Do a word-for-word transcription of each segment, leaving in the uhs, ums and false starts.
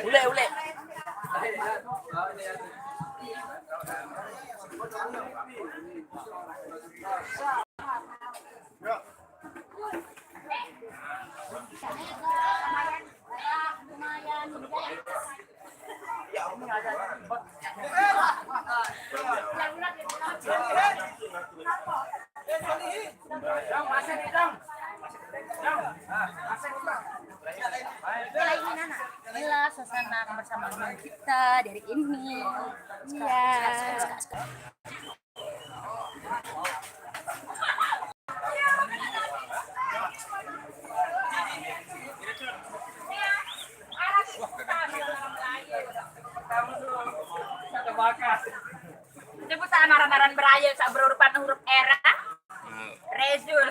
Ule, ule. Inilah suasana kebersamaan kita dari ini. Iya. Sebut aran-aran beraye sak berurutan huruf R. Rezul.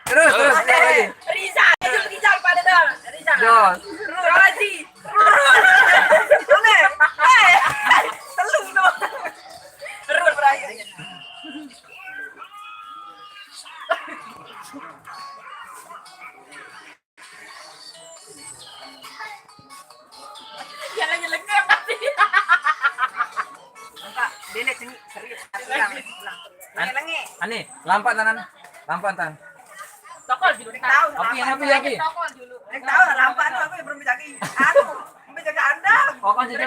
Terus, terus, sekali lagi. Rizal, Rizal, Rizal pada dah. Rizal. Jos. Rul. Rul. Rul. Rul. Eh, telu tu. Rul beraye. Jalan-jalan ke pasti. Nampak, dia lihat sini, serius. Ulang, ulang. An-, Lengek. Ane, lampak tangan. Lampak tangan. Tokol dulu. Tahu. Oke, lampak. Oke, oke. Tokol dulu. Tahu lampak tu apa yang belum jaga. Aku, belum jaga anda. Pokok jaga.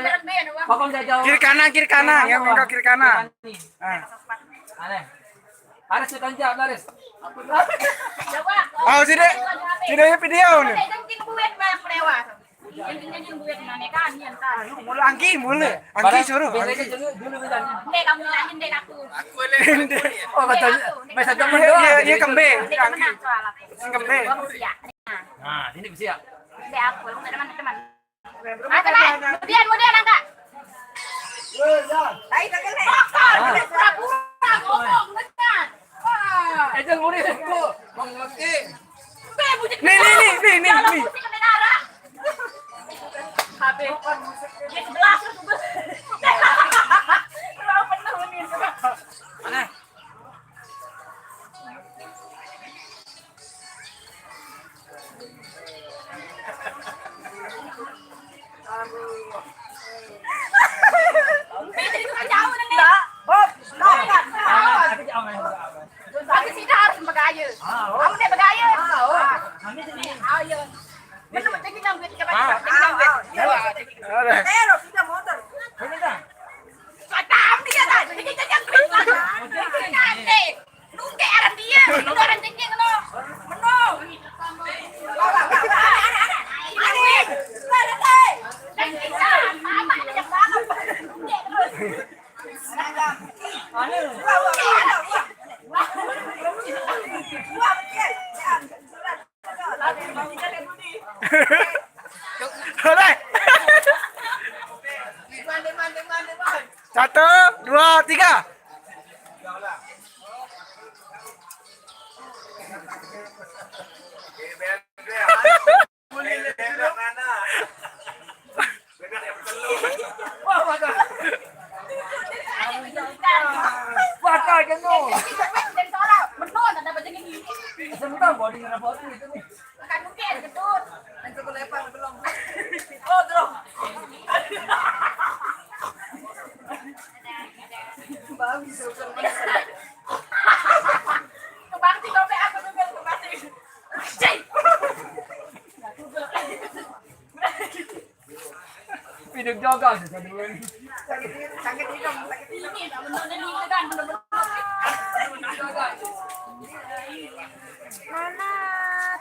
Pokok jaga. Kiri kanan, kiri kanan, yang enggak kiri kanan. Ah. Ane. Aris, tekan jam, Aris. Jawab. Ah, sini. Sini video ni. Ada jengking buat, Bang, lewat. Jengking-jengking buat, mana kan, ni entah. Mula Anggi, mula. Anggi suruh. Anggi. Dek, kamu nanya, dek aku. Aku ni. Oh, betul. Dek aku, dek. Masa aku. Dia, dia, dia kembe. Dek, Anggi. Menang soal aku. Kembe. Gua mesti ya. Nah, sini mesti ya. Dek aku, aku tak ada teman-teman. Angkat, Kak. Kemudian, kemudian angkat. Tahi tak kena. Makan. Ah. Dia pura-pura ngomong, dengar. Wah. Ejal murid aku. Bang Maki. Nih, nih, nih, nih, nih, nih. Musik kena darah. Habis. Dia sebelah terus. Terlalu penuh ni. Mana? Aku sih harus bergaya. Kamu ni bergaya. Ayo. Betul, betul, kita ambil tiga baju, kita ambil. Ada. Terus, sudah motor. Kau tahu dia kan? Dia jangan. Nanti. Nungke aran dia, itu aran cengkeh no. Meno. Satu, dua, tiga. Sentang body ngerapoti itu nih. Makan mungkin, gedut. Yang cukup lebar belum. Oh, belum. Bagus, belum. Kebakti kau, apa juga kebakti? Cek. Hidup jaga sih, satu dua. Sakit, sakit hidung, sakit hidung. Ini, bener-bener ini kan, bener-bener. Mana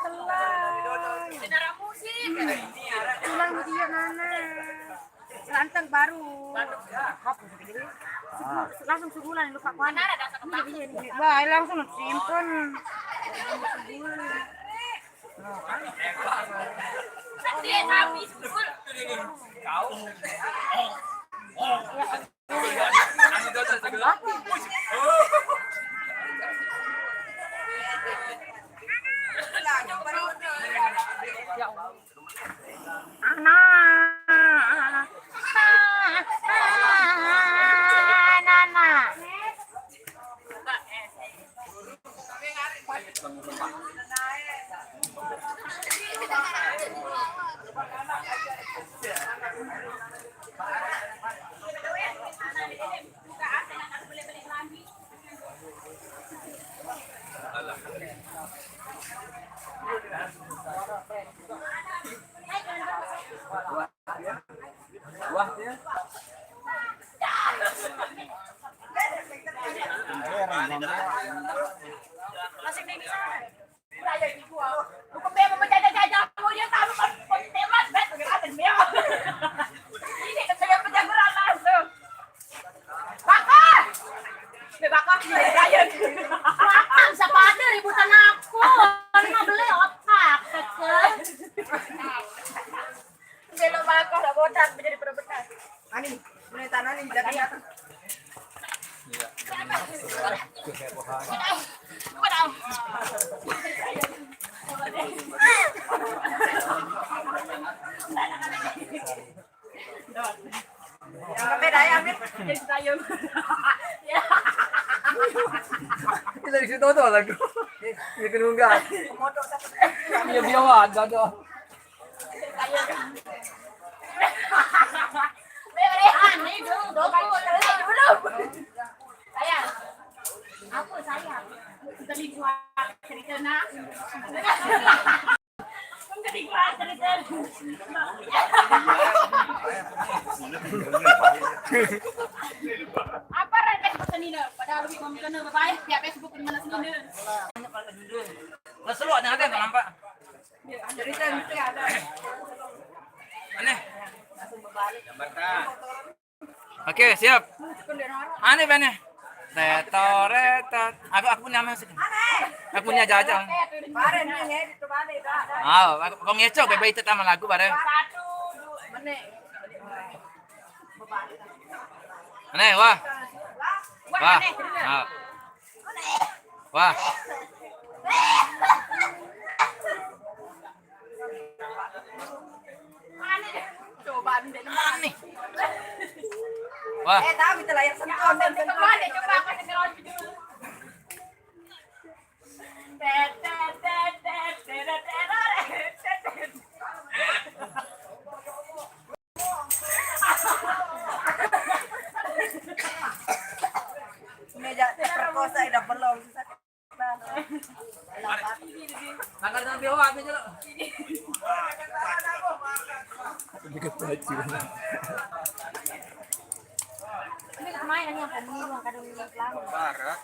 telang? Saudara musik. Tulang dia mana? Lantang baru. Hapus gitu. Langsung sebulan lupa kuan. Wah, langsung simpen. Makan, siapa ada ributan aku? Kan mau beli otak, keke. Belok bakal botak menjadi perbekas. Ani, boleh tanah nih, datang, datang. Yang beda ya, Mit. Jadi sayur. Kita di situ tuh lagu. Ya, kena unggah. Iya, biar ada, ada. Apa saya? Kita dibuat cerita, nah. Apa rangkaian pesenina? Padahal lebih mungkin lebih baik ya Facebook di mana sini. Lah, selalu ada yang nampak. Aneh. Oke, siap. Aneh, aneh. Reto, reto. Aku, aku punya masuk. Aku punya jajan. Ah, aku, aku ngeco, bebe itu taman lagu, bareng. Aneh, wah. Wah. Ah. Wah. Cobaan dia aneh. Wah. Eh, tahu itu layar sentuh, sentuh. Coba deh, coba, aku kasih lawan dulu. Meja terperkosa, udah belum. Langgar dengan B O A aja lo. Dikit aja. Ini main yang pemilu, kadang ini pelan. Parah.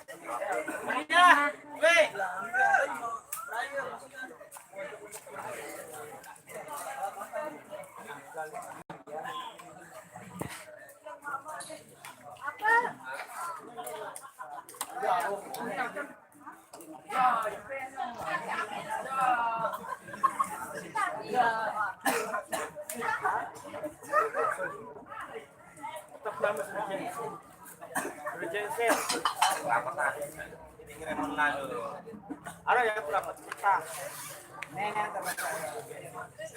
Ada yang kurang cerita.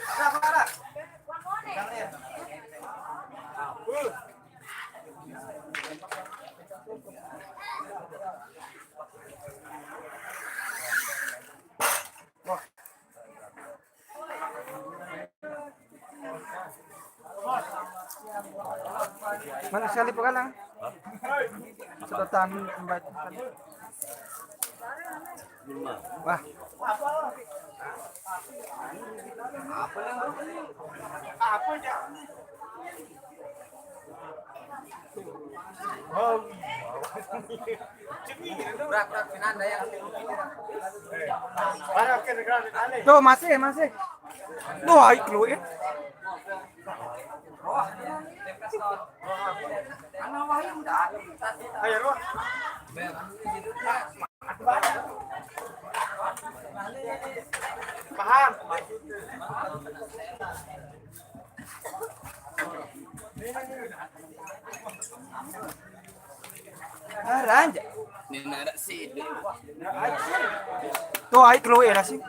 Ada apa, ada? Mana sekali pegalang? Sedotan membaca. Wah. Tuh, masih, masih. Tuh, ayo keluar ya. Ayo, Roh. Paham? Aranja. Ini nak sih. Tuh, ayo keluar ya sih.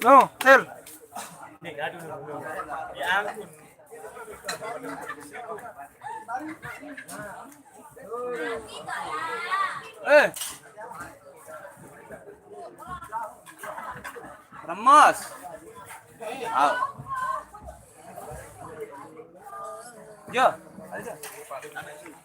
No, sel. Eh. Remas. Au. Jo, ayo, Jo.